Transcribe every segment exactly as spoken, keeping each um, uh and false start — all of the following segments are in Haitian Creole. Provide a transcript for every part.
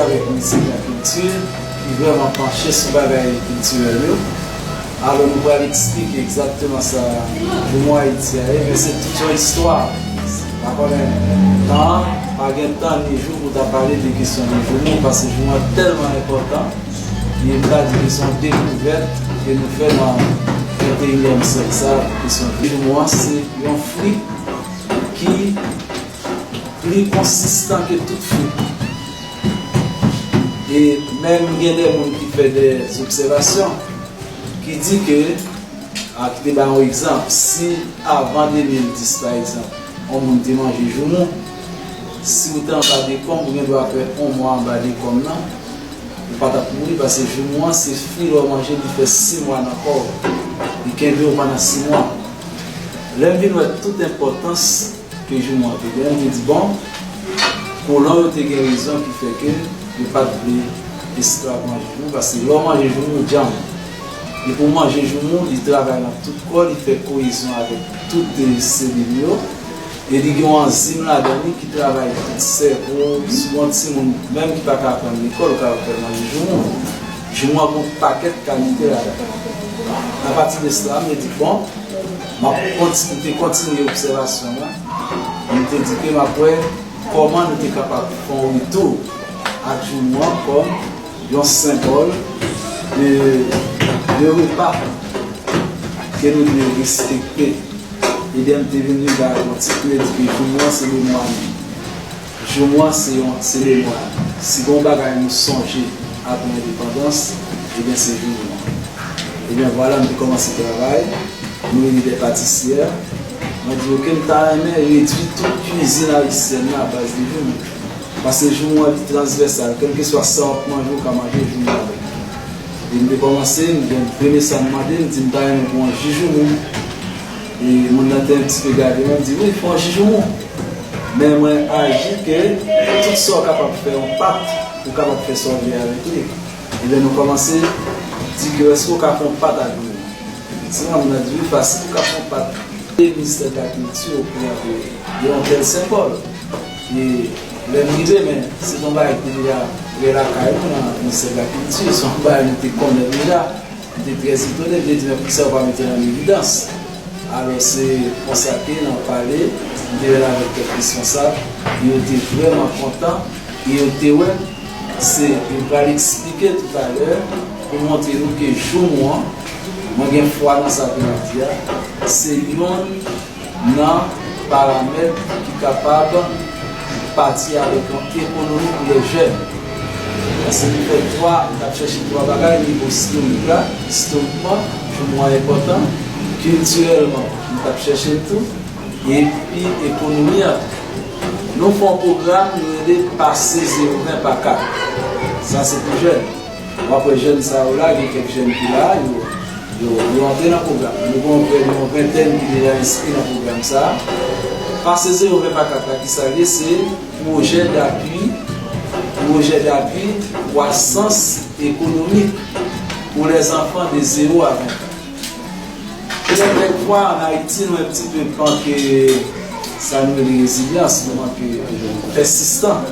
avèk Ministè de la Kilti, ki vrèman panche sou bagay kiltirèl yo. Alò, nou pral eksplike egzakteman sa joumou Ayiti a ye, men se tout yon istwa. Pa konnen tan, pa gen tan ni jou pou ta pale de kesyon de joumou, paske joumou an tèlman enpòtan, e m ta di ke se yon dekouvèt ke nou fè nan venteyinyèm syèk sa, kesyon de joumou an, se yon fwi ki pli konsistan ke tout fwi. E menm gen de moun ki fè de obsèvasyon ki di ke, a, ki te ba yon egzanp, si avan de mil dis, pa egzanp, yon moun te manje joumou, si w te anba dekonm, ou gen dwa fè yon mwa anba dekonm nan, ou pa t ap mouri, paske joumou an, se fwi lè w manje, li fè sis mwa nan kò w. Li kenbe w pandan sis mwa. Lè m vin wè tout enpòtans ke joumou an te genyen, m te di, bon, kolon yo te gen rezon ki fè ke yo pa t vle esklav manje joumou, paske lè w manje joumou, w djanm. Depi w manje joumou, li travay nan tout kò, li fè koyezyon avèk tout, eh, selil yo, e li gen yon anzim ladan li ki travay tout sèvo, si w yon timoun, menm ki pa ka aprann lekòl, ou kapab fè l manje joumou. Joumou an gen yon pakèt kalite ladan. Apati de sa, m te di, bon, m ap konti-, m te kontinye obsèvasyon mwen. M te di ke m ap wè kòman nou te kapab fè yon retou ak joumou an kòm yon senbòl de, de repa ke nou dwe respekte. Ebyen, m te vin rive ak yon tit, m te di ke joumou an se memwa nou. Joumou an se yon, se memwa. Si gen yon bagay nou sonje apre endepandans, ebyen, se joumou an. Ebyen, vwala, m te kòmanse travay. Nou rele de patisyè. Mwen di, oke, m ta renmen redwi tout kuizin ayisyèn nan a baz de joumou. Paske joumou an li transvèsal, kèlkeswa sa w ap manje, ou ka manje joumou avèk li. E m te kòmanse, m gen premye sa m mande, m di m ta renmen pou yon ji joumou. E moun nan te yon ti pe gade mwen, m di, wi, fè yon ji joumou. Men mwen aji ke tout sa w kapab fè yon pat, ou kapab fè sa w vle avèk li. Ebyen, nou kòmanse di ke èske w ka fè yon pat ak joumou? Efektivman, moun nan di, wi, fasil, ou ka fè yon pat. E Ministè de la Kilti oprè de, de yon tèl senbòl. E lè m rive, men se t yon bagay ki deja prè lakay nou nan Ministè de la Kilti, se yon bagay nou te konnen deja. M te trè etone, m te di, men poukisa yo pa mete l an evidans? Alò, se konsa ke nan pale, m te jwenn avèk kèk responsab, e yo te vrèman kontan, e yo te wè, se, yo pral eksplike toutalè, pou montre nou ke joumou an, mwen gen fwa nan sa ke m ap di a, se youn nan paramèt ki kapab pati avèk yon ekonomi pou lè jèn. Paske nou fè twa, nou t ap chèche twa bagay, nivo istorik la, istorikman, joumou an enpòtan, kiltirèlman, nou t ap chèche l tou, epi ekonomi an tou. Nou fè yon pwogram, nou rele Pase zewo ven pa kat. Sa se pou jèn. W ap wè jèn sa yo la, gen kèk jèn ki la, yo, yo, yo antre nan pwogram nan. Nou gen yon, yon ventèn ki deja enskri nan pwogram sa a. Pase zewo ven pa kat la, ki sa l ye? Se pwojè dapui, pwojè dapui kwasans ekonomik pou lèzanfan de zewo a ven an. Petèt kèk fwa, ann Ayiti, nou yon ti pe manke sa nou rele rezilyans, nou manke pèsistan.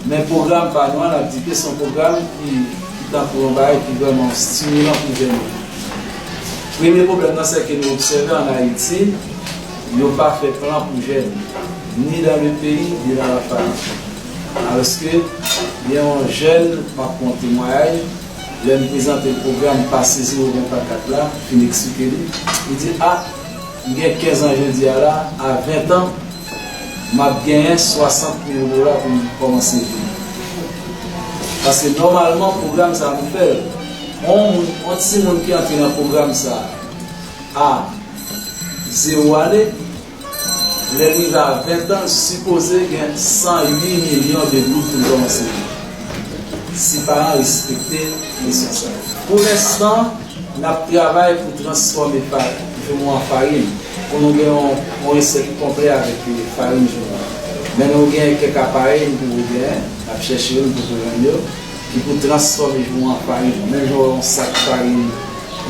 Men pwogram pa nou an, n ap di ke se yon pwogram ki, ki tankou yon bagay ki vrèman stimulan pou jèn yo. Premye pwoblèm nan, se ke nou obsève ann Ayiti, yo pa fè plan pou jèn, ni dans le pays, ni dans la famille. Alòske, gen yon jèn, m ap pran temwayaj, lè m prezante l pwogram Pase zewo ven pa kat la, m fin eksplike li, li di, a, m gen kenz an jodi a la, a ven an, m ap genyen swasant mil dola pou m kòmanse viv. Paske nòmalman, pwogram sa a nou fè l. Yon moun, yon timoun ki antre nan pwogram sa a, a zewo ane, lè l rive a ven an, l sipoze gen san uit milyon de goud pou l kòmanse viv. Si paran respekte kesyon sa a. Pou lenstan, n ap travay pou transfòme fa-, joumou an farin. Pou nou gen yon, yon resèt konplè avèk, eh, farin joumou an. Men nou gen kèk aparèy nou poko genyen, n ap chèche yo, nou poko jwenn yo, ki pou transfòme joumou an farin. Menm jan w wè yon sak farin,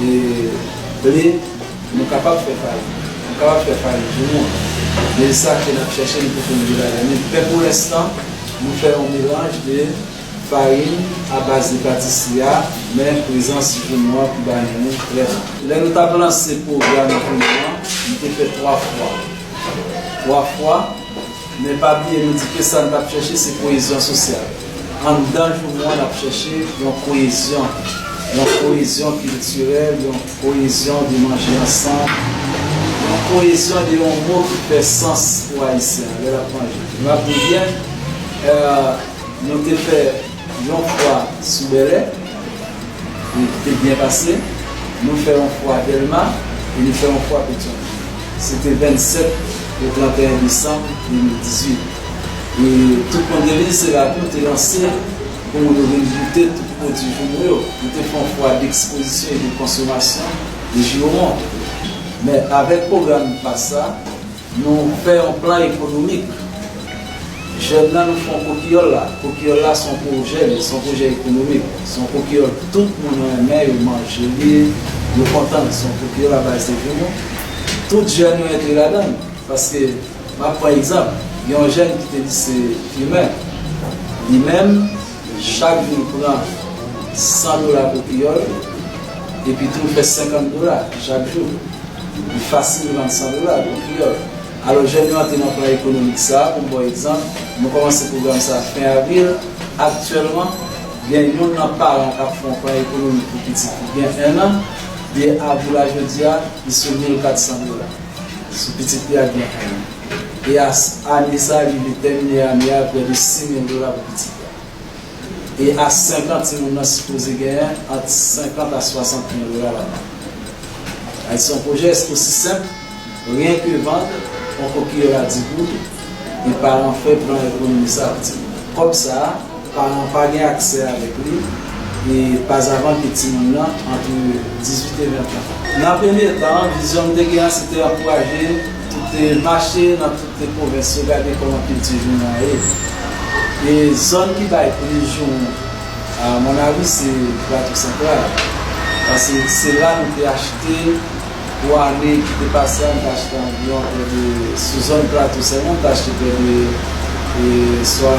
eh, ble, nou kapab fè farin. Nou kapab fè farin joumou an. Men sa ke n ap chèche, nou poko rive ladan li. Men pou lenstan, nou fè yon melanj de Farin a baz de patisri a, men prezans joumou an ki ba nou trè bon. Lè nou t ap lanse pwogram joumou an, nou te fè twa fwa. Twa fwa, men pa bliye nou di ke sa n t ap chèche se koyezyon sosyal. Anndan joumou an, n ap chèche yon koyezyon, yon koyezyon kiltirèl, yon koyezyon de manje ansanm, yon koyezyon de yon mo ki fè sans pou Ayisyen an lè l ap manje. Nou ap di byen, euh, nou te fè yon fwa sou Bèlè, e ki te byen pase. Nou fè yon fwa Dèlma, e nou fè yon fwa Petyonvil. Se te vennsèt e trannteyen desanm de mil dizuit. E tout moun te vini, se la tou te lanse pou moun yo vin goute tout pwodui joumou yo. Nou te fè yon fwa dekspozisyon e de konsomasyon de ji omon. Men avèk pwogram pas sa, nou fè yon plan ekonomik. Jèn nan, nou fè yon kokiyòl la. Kokiyòl la se yon pwojè, li se yon pwojè ekonomik. Se yon kokiyòl tout moun renmen, yo manje li, yo kontan. Se yon kokiyòl a baz de joumou. Tout jèn yo antre ladan l. Paske, m ap pran egzanp, gen yon jèn ki te di se fimè. Li menm, chak jou l pran san dola kokiyòl, epi tou l fè senkant dola chak jou. Li fasil vann san dola pou kreyòl. Alò, jèn yo antre nan plan ekonomik sa a, pou m ba w egzanp, nou kòmanse pwogram sa a fen avril. Aktyèlman, gen youn nan paran k ap fè yon plan ekonomik pou pitit li gen ennan, de avril a jodi a, li sou mil katsan dola. Sou pitit li a gen ennan. E a, ane sa a, li vle tèmine ane a, prè de sis mil dola pou pitit la. E a senk an, timoun nan sipoze genyen ant senkant a swasant mil dola ladan. Sa se yon pwojè osi senp, ryen ke vann yon kokiyòl a di goud, e paran fè plan ekonomi sa a pou timoun nan. Kòb sa a, paran an pa gen aksè avèk li, e pa avan ke timoun nan antre dizuit e ven an. Nan premye tan, vizyon m te gen an, se te ankouraje tout, e, mache nan tout pwovens yo, gade kòman kilti joumou an ye. E zòn ki bay plis joumou, a mon avi, se Plato Santral. Paske se la nou te achte, pou ane ki te pase a, nou te achte anviwon prè de, sou zòn Plato sèlman, nou te achte prè de, e, swa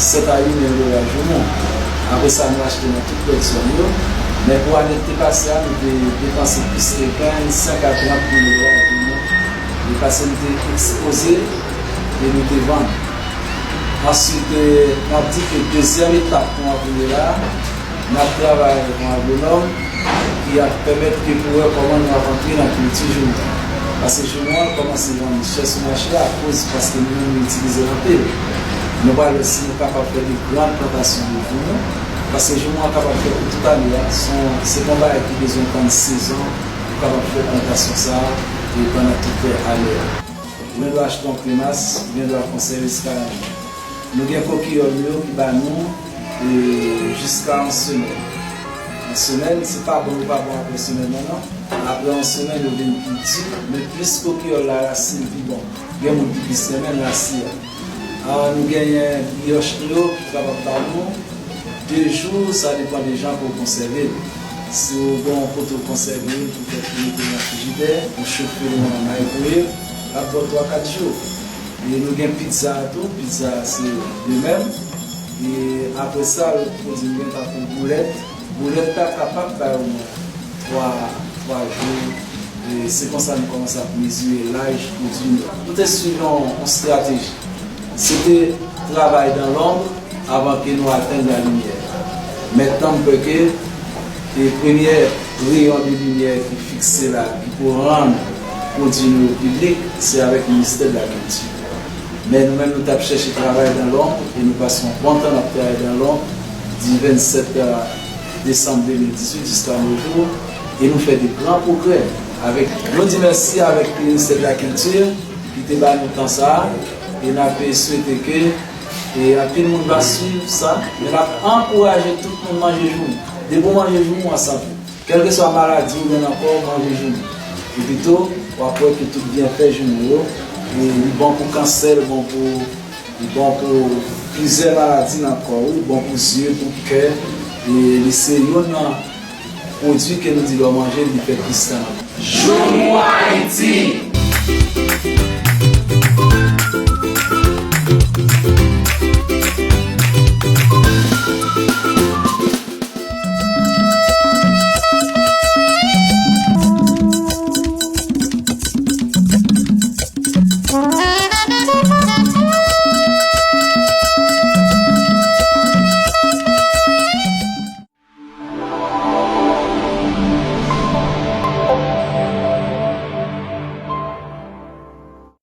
sèt a uit mil dola joumou. Apre sa, nou achte nan tout lòt zòn yo. Men pou ane ki te pase a, nou te depanse plis ke vennsenk a trant mil dola joumou. E paske nou te ekspoze e nou te vann. Answit, e, n ap di ke dezyèm etap pou antre la, n ap travay avèk yon agwonòm ki ap pèmèt ke pou wè kòman nou ap antre nan kilti joumou. Paske joumou an kòmanse vann chè sou mache a akoz paske nou menm nou itilize l anpil. Nou pral wè si nou kapab fè de gran plantasyon de joumou, paske joumou an kapab fè pou tout ane a. Se yon, se pa yon bagay ki bezwen tann sezon pou kapab fè plantasyon sa a, e pandan tout ane a. Ou gen dwa achte yon kremas, ou gen dwa konsève jiska lanmen. Nou gen kokiyòl nou yo ki ba nou, e, jiska yon semèn. Yon semèn, se pa bon, yo pa bon apre semèn nan, non. Apre yon semèn, yo vin pi di, men plis kokiyòl la rasi, l pi bon. Gen moun ki plis renmen rasi a. A, nou genyen briyòch nou yo ki kapab ba nou de jou, sa depann de jan ke w konsève l. Si w gen yon kote w konsève l, poutèt ou mete l nan frijidè, ou chofe l nan maykwowev, l ap ba w twa, kat jou. E nou gen pizza tou, pizza a se de menm. E apre sa, lòt pwodui nou gen tankou boulèt. Boulèt la kapab bay omwen twa, twa jou. E se konsa nou kòmanse ap mezire laj pwodui nou. Nou te swiv yon, yon estrateji. Se te travay dan lonb avan ke nou atenn lalimyè. Mentnan, m kwè ke, e, premyè reyon de limyè ki fikse la, ki pou rann pwodui nou yo piblik, se avèk Ministè de la Kilti. Men nou menm, nou t ap chèche travay dan lonb, e nou pase yon bon tan n ap travay dan lonb, di vennsèt desanm de mil dizuit jiska nos jours, e nou fè de gran pwogrè avèk, nou di mèsi avèk Ministè de la Kilti ki te ba nou tan sa a, e n ap swete ke, e anpil moun va swiv sa, men n ap ankouraje tout moun manje joumou. Depi w manje joumou, w an sante. Kèlkeswa maladi ou gen nan kò w, manje joumou. Epi tou, w ap wè ke tout byenfè joumou yo, e li bon pou kansè, li bon pou, li bon pou plizyè maladi nan kò w, li bon pou zye, pou kè, e li se youn nan pwodui ke nou di lè w manje l, li fè plis tan nan. Joumou Ayiti!